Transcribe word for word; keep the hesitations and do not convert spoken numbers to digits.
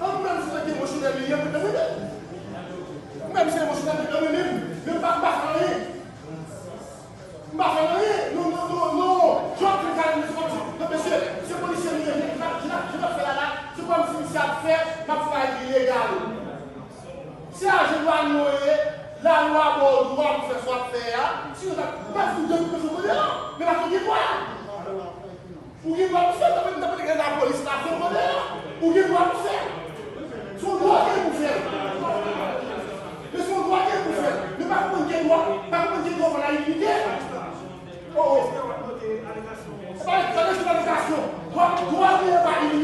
An menm si se emosyonèl li ye, mwen menm. Menm si emosyonèl li ye, mwen menm. Men m pa, m pa fè anyen. M pa fè anyen. Non, non, non, non. Jòf te kal mwen soti. Non, mesye, se polisye nou ye. Jan n ap fè la la, se kòm si misye ap fè, m ap fè ilegal. Se ajan dwanye w ye, lalwa ba w dwa pou fè sa w ap fè a. Sinon, sa, m ap fout de tout mesye kote a. Men pa tou gen dwa. Ou gen dwa pou fè, tanpri, tanpri, gen lapolis la, fè konnen la. Ou gen dwa pou fè. Se yon dwa w gen pou fè. Men se yon dwa w gen pou fè. Men pa konprann gen dwa, pa konprann gen dwa pa la ilimite. Oh, oh. Se pa, pa gen alegasyon. Dwa, dwa w gen pa ilimite.